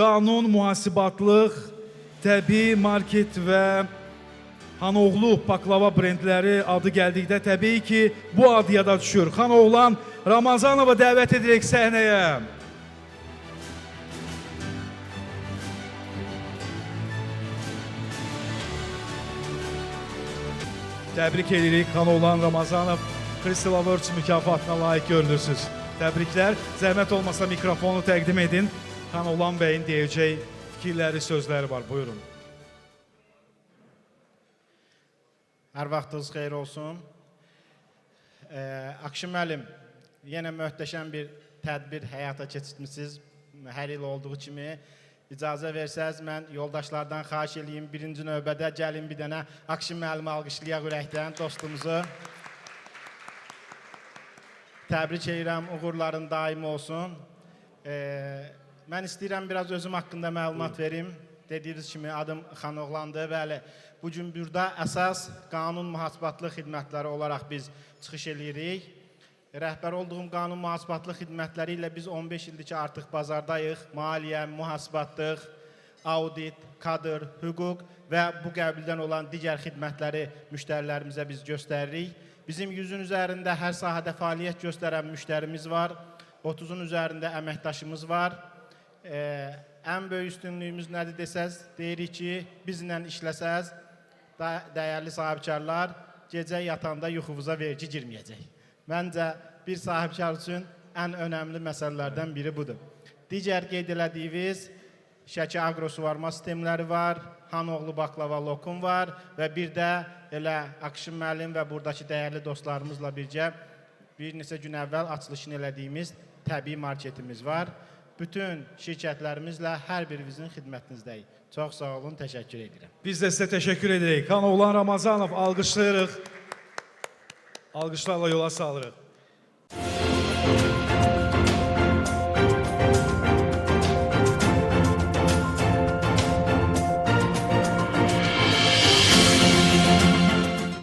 Qanun, mühasibatlıq, təbii market və Xanoğlu baklava brendləri adı gəldikdə təbii ki, bu ad yada düşür. Xanoğlan Ramazanova dəvət edirik səhnəyə. Təbrik edirik Xanoğlan Ramazanov. Crystal Awards mükafatına layiq görülürsünüz. Təbriklər. Zəhmət olmasa mikrofonu təqdim edin. Xanoğlan bəyin deyəcək fikirləri, sözləri var. Buyurun. Hər vaxtınız xeyir olsun. Akşin müəllim, yenə möhtəşəm bir tədbir həyata keçirtmisiniz. Hər il olduğu kimi. İcazə versəz, mən yoldaşlardan xahiş eləyim, birinci növbədə gəlin bir dənə Akşin müəllimi alqışlayaq ürəkdən dostumuzu. Təbrik edirəm, uğurların daimi olsun. Mən istəyirəm biraz özüm haqqında məlumat verim. Dediyiniz kimi adım Xanoğlandır. Bəli, bu gün burada əsas qanun mühasibatlıq xidmətləri olaraq biz çıxış eləyirik. Rəhbər olduğum qanun mühasibatlıq xidmətləri ilə biz 15 ildir ki, artıq bazardayıq. Maliyyə, mühasibatlıq, audit, kadr, hüquq və bu qəbildən olan digər xidmətləri müştərilərimizə biz göstəririk. Bizim 100-ün üzərində hər sahədə fəaliyyət göstərən müştərimiz var. 30-un üzərində əməkdaşımız var. Ən böyük üstünlüyümüz nədir desəz, deyirik ki, bizlə işləsəz, dəyərli sahibkarlar, gecə yatanda yuxunuza vergi girməyəcək. Məncə bir sahibkar üçün ən önəmli məsələlərdən biri budur. Digər qeyd elədiyiniz Şəki aqrosuvarma sistemləri var, Xanoğlu baklava lokum var və bir də elə Akşin müəllim və buradakı dəyərli dostlarımızla birgə bir neçə gün əvvəl açılışını elədiyimiz təbii marketimiz var. Bütün şirkətlərimizlə hər birinizin xidmətinizdəyik. Çox sağ olun, təşəkkür edirəm. Biz də sizə təşəkkür edirik. Xanoğlan Ramazanov alqışlayırıq. Alqışlarla yola salırıq.